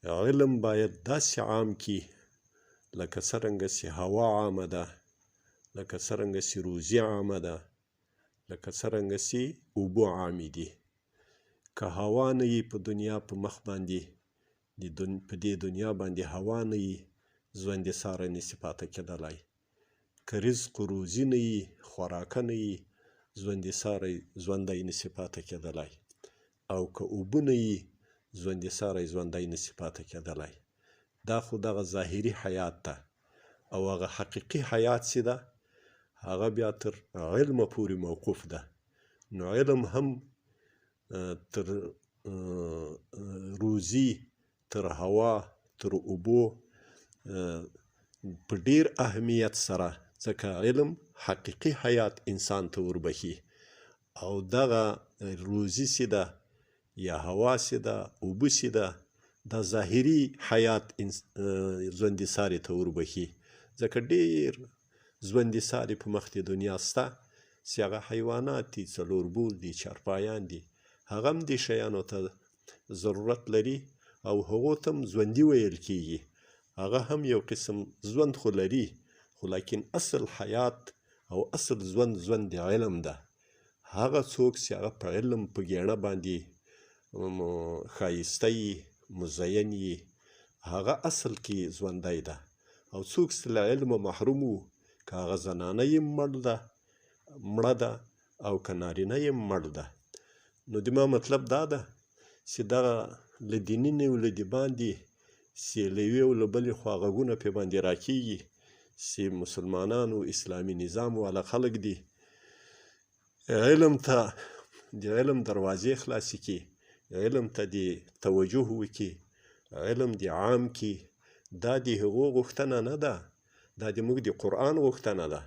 علم باید داسې عام کړي لکه څرنګه چې هوا عامه ده، لکه څرنګه چې روزي عامه ده، لکه څرنګه چې اوبه عامې دي. که هوا نه وي په دنیا په مخ باندې، په دې دنیا باندې هوا نه وي، ژوند یې ساری نشي پاتې کېدلی. که رزق و روزي نه وي، خوراکه نه وي، ژوند یې ساری ژوندی نشي پاتې کېدلی. او که اوبه نه وي، ژوند یې ساری ژوندی نشي پاتې کېدلی. دا خو دغه ظاهري حیات ده، او هغه حقیقي حیات چې ده هغه بیا تر علمه پورې موقوف ده. نو علم هم تر روزي، تر هوا، تر اوبو په ډیر اهمیت سره، ځکه علم حقیقي حیات انسان ته وربښي. او دغه روزي چې ده یا هوا چې ده، اوبه چې ده، دا ظاهري حیات ژوندي ساري ته وربښي. ځکه ډیر ژوندي ساري په مخ د دنیا سته چې هغه حیوانات دي، څلور بول دي، چارپایان دي، هغه هم دې شیانو ته ضرورت لري او هغو ته هم ژوندي ویل کیږي. هغه هم یو قسم ژوند خو لري، خو لیکن اصل حیات او اصل ژوند ژوند د علم ده. هغه څوک چې هغه په علم په ګېڼه باندې ښایسته یي، مزین یي، هغه اصل کې ژوندی ده. او څوک چې له علمه محروم وو، که هغه زنانه یې مړه ده او که نارینه یې مړ ده. نو د ما مطلب دا ده چې دغه له دیني نه او له د باندې چې له یوې او له بلې خوا غږونه پرې باندې راکېږي چې مسلمانانو اسلامي نظام والا خلک دي، علم ته د علم دروازې خلاصې کړي، علم ته دې توجه وکړي، علم دې عام کړي. دا د هغو غوښتنه نه ده، دا د موږ د قرآن غوښتنه ده،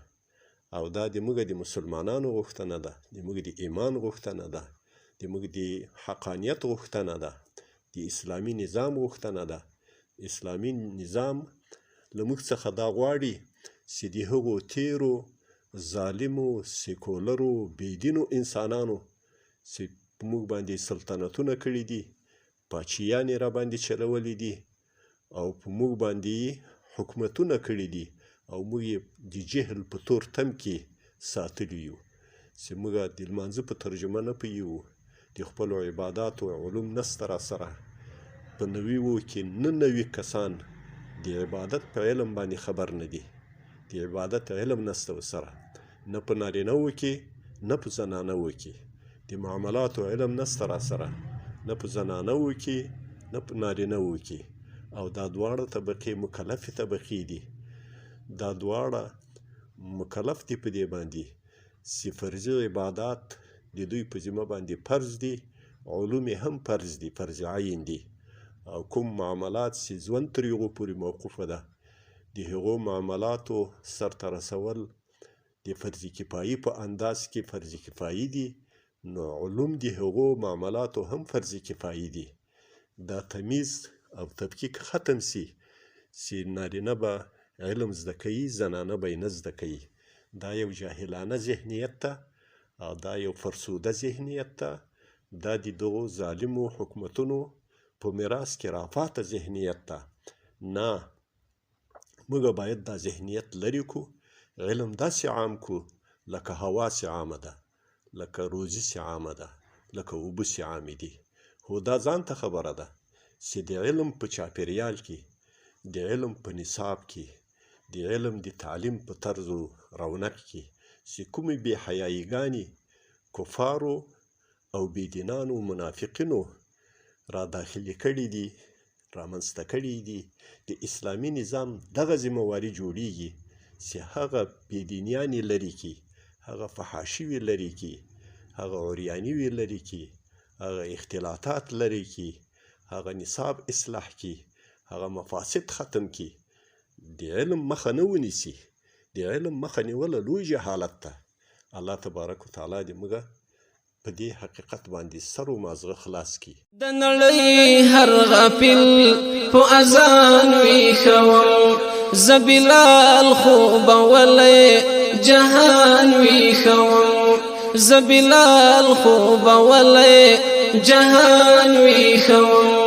او دا د موږ د مسلمانانو غوښتنه ده، د موږ د ایمان غوښتنه ده، د موږ د حقانیت غوښتنه ده، د اسلامي نظام غوښتنه ده. اسلامي نظام له موږ څخه دا غواړي چې د هغو تیرو ظالمو، سیکولرو، بېدینو انسانانو چې په موږ باندې سلطنتونه کړي دي، پاچیان یې را باندې چلولي دي او په موږ باندې یې حکومتونه کړي دي، او موږ یې د جهل په تور تم کې ساتلي یو چې موږ د لمانځه په ترجمه نه پوهېږو، د خپلو عباداتو علوم نسته را سره. په نویو کې نه نوي کسان د عبادت په علم باندې خبر نه دي، د عبادت علم نسته ورسره، نه په نارینه وو کې نه په زنانه وو کې. د معاملاتو علم نسته را سره، نه په زنانه وو کې نه په نارینه وو کې. او دا دواړه طبقې مکلفې طبقې دي، دا دواړه مکلف دي په دې باندې چې فرضي عبادات د دوی په ذمه باندې فرض دي، علوم یې هم فرض دي، فرض عین دي. او کوم معاملات چې ژوند تر هغو پورې موقوفه ده، د هغو معاملاتو سرته رسول د فرض کفایي په انداز کې فرض کفایي دي، نو علوم د هغو معاملاتو هم فرض کفایي دي. دا تمیز او تفکیک ختم سي چې نارینه به علم زده کوي، زنانه به یې نه زده کوي، دا یو جاهلانه ذهنیت ده او دا یو فرسوده ذهنیت ده. دا د دغو ظالمو حکومتونو په میراث کې راپاته ذهنیت ده. نه، موږ باید دا ذهنیت لرې کړو، علم داسې عام کړو لکه هوا چې عامه ده، لکه روزي چې عامه ده، لکه اوبه چې عامې دي. خو دا ځان ته خبره ده چې د علم په چاپیریال کې، د علم په نصاب کې، د علم د تعلیم په طرز و رونق کې چې کومې بې حیاییګانې کفارو او بې دینانو منافقینو را داخلې کړې دي، رامنځته کړې دي، د اسلامي نظام دغه ذمه واري جوړیږي چې هغه بې دینیانې لرې کړي، هغه فحاشي وې لرې کړي، هغه عریاني وې لرې کړي، هغه اختلاطات لرې کړي، هغه نصاب اصلاح کړي، هغه مفاسد ختم کړي. د علم مخه نه ونیسي. د علم مخه نیوله لوی جهالت ده. الله تبارک وتعالی دې موږ په دې حقیقت باندې سر و مازغه خلاص کړي. د نړۍ هر غافل په اذان ویښوم، زه بلال خوبولی جهان ویښوم، زه بلال خوبولی جهان ویښوم.